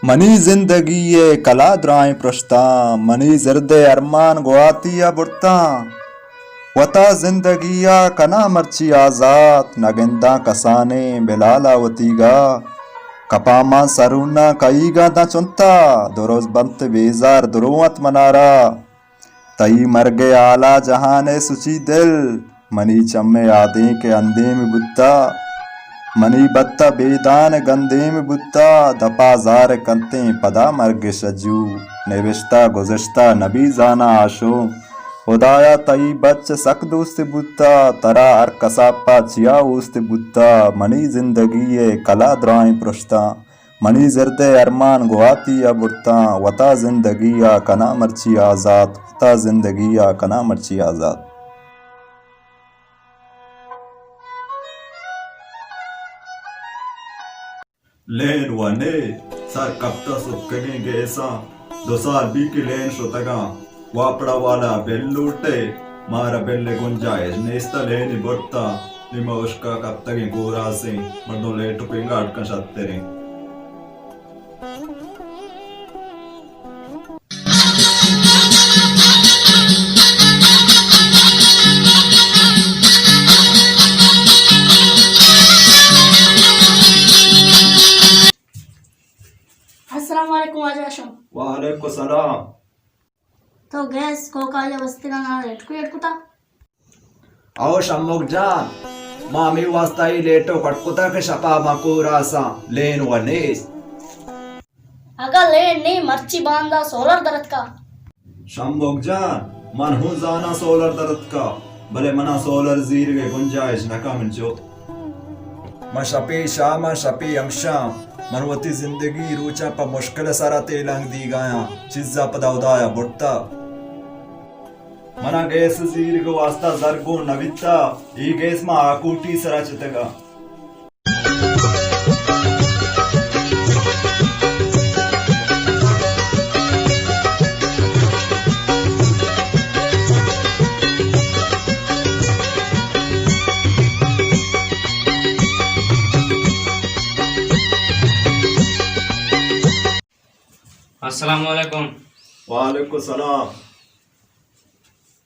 منی زندگی ءِ کلا درائیں پرشتاں، منی زرد ءِ ارمان گواتی ءَ برتاں۔ وتا زندگی ءَ کناں مرچی آزات، نہ گنداں کسانیں بلال ءَ وتیگا۔ کپاں من سروناں کئیگاں داں چنتا، دو روز بنت بیزار درو انت منارا۔ تئی مرگ ءِ ہالا جہان ءِ سچی دل، منی چم ءِ آدینک ءِ اندیم بوتا۔ منی بت ءَ بیدان ءِ گندیم بوتا، دپا زار کنتیں پدا مرگ ءِ شجو۔ نبشتہ گزشتہ نبی زاناں آشوم۔ ہدایا تئی بچ سک دوست بوتا، ترا ہر کساپ ءَ چیا اوست بوتا۔ منی زندگی ءِ کلا درائیں پرشتاں، منی زرد ءِ ارمان گواتی ءَ برتاں۔ وتا زندگی ءَ کناں مرچی آزات، وتا زندگی ءَ کناں مرچی آزات۔ لین و نے سر کپتہ سکگیں گیساں، دو سال بی کہ لین شتگاں۔ واپڑا والا بل لوٹے، مارا بل ءِ گنجائش نیست، لین برتا۔ نی ما اشکا کپتگیں کوراسیں، مردم لیٹ و پنگا اٹکاں شتریں۔ السلام علیکم واجہ ہاشم۔ وعلیکم السلام۔ تو گیس کوکا یا وستگاں لیٹ کو ایڈ کتا؟ او شمک جان، ما ہمے واسطہ ای لیٹو کٹ کتا کہ شپا ما کوراساں، لین و نیست۔ اگاں لین نی، مرچی باندا سولر درتکا۔ شمک جان، من ہوں زاناں سولر درتکا، بلے منا سولر زیرگے گنجائش نہ کا منچو۔ من شپی شام آں، شپی ہمشاں، من وتی زندگی روچاں پہ مشکل سرا تیلانک دیگایاں، چیزا پدا ہدایا برتا۔ منا گیس زیرگ واسطہ زر گون نہ بیتا، اے گیس ما آکوٹی سرا چتگا۔ السلام علیکم۔ وعلیکم السلام۔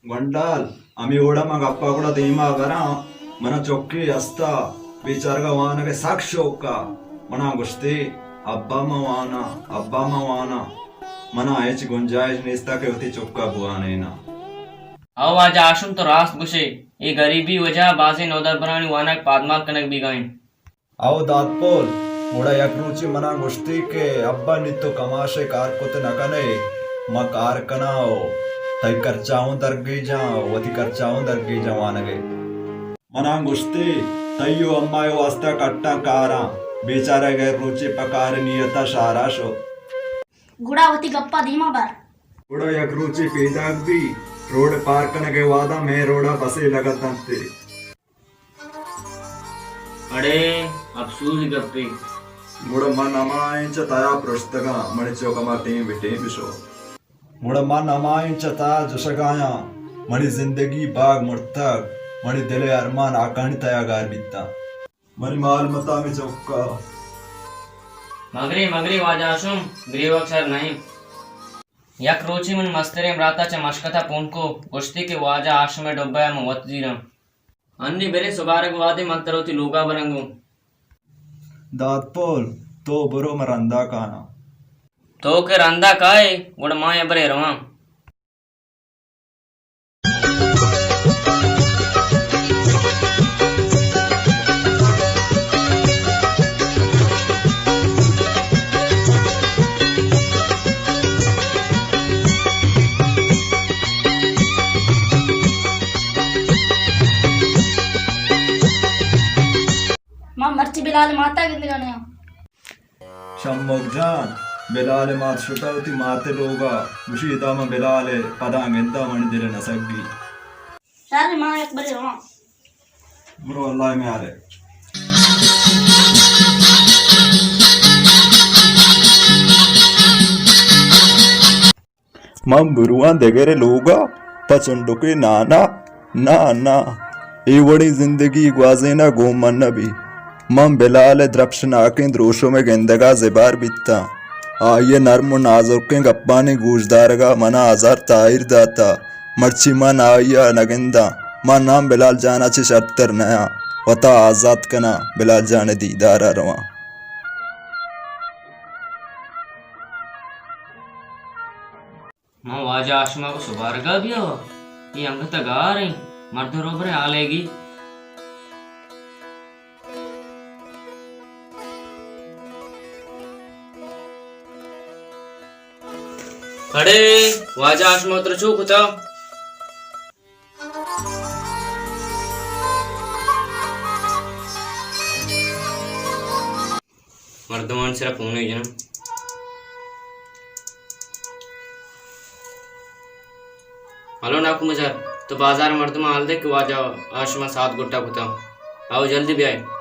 گونڈال، ہمے وڑا من گپا گڑا دیما براں، منا چکے ہستا، بیچارگا وانگ ء سک شوق ء، منا گوشتے، ابا من واناں، ابا من واناں، منا ہچ گنجائش نیستا کہ وتی چکا بوانیناں۔ او واجہ ہاشم، تو راست گوشے، اے گریبی وجہ ء بازیں نودربرانی وانگ پادمال کنگ بیگا انت۔ او داتپول، گڑا یک روچے منا گوشتی کہ ابا نی تو کماشے کار کت نہ کنے، ما کار کناں و تئی کرچا اوں درگیجاں و وتی کرچا اوں درگیجاں وانگے۔ منا گوشتی، تئی و امائے واسطہ کٹاں کاراں، بیچارہ غیر روچے پہ کار نیتا شارا شت۔ گڑا وتی گپا دیما بر۔ گڑا یک روچے پیداک بی، روڈ پار کنگے وہدا مئے روڈا بسے لگت انت۔ اڑے، اپسوز گپے۔ گڑا من ہما انچ تیا پرشتگاں، منی چک ہما ٹیم بہ ٹیم بشو۔ گڑا من ہما انچ تیا جشگایاں، منی زندگی باگ مرتگ، منی دل ء ارمان آکانی تیا گار بیتاں۔ منی مال متا ہمے چکا۔ مگرے، مگرے واجہ ہاشم، گریوگ شر نہ انت۔ یک روچے منی مستریں براتا چہ مشکتا پون کو، گوشتی کہ واجہ ہاشم ء ڈبہ ء من وت زیراں۔ انی بریں سبارگ وہدے من ترا وتی لوگا برنگوں۔ داتپول، تو برو من رندا کایاں۔ تو کہ رندا کائے، گڑا ما یبرے رواں۔ ما مرچی بلال ماتا گندگا نیاں۔ شمک جان، بلال ء مات شتہ وتی مات ء لوگ ء، گوشی ادا من بلال ء پداں گنداں، منی دل ء نہ سگی۔ شر، ما یک برے رواں۔ برو، اللہ ء میار ء۔ من برواں دگرے لوگا پہ چنڈکے نانا۔ نا، نا، اے وڑیں زندگی گوازینگ گوں من نہ بی۔ من بلال ء درپشناکیں دروشم ء گندگا زبار بیتاں۔ آئی ءِ نرم ءُ نازرکیں گپانی گوشدارگ ءَ من ءَ ہزار تاہیر دات ءُ مرچی من آئی ءَ نہ گنداں۔ من ہم بلال جان ءَ چہ شرتر نیاں، وتا آزات کناں، بلال جان ءِ دیدار ءَ رواں۔ من واجہ ہاشم ءَ گوں سبارگ ءَ بیاں، اے انگت ءَ گار ایں، مردم روبریں آلیگی۔ اڑے واجہ ہاشم ءَ ترا چو کتا؟ مردمانی سرا فون ءَ جناں۔ ہلو ناکو مزار، تو بازار ءِ مردماں حال دے کہ واجہ ہاشم ءَ ساعت گٹا کتا۔ آؤ جلدی بیائے۔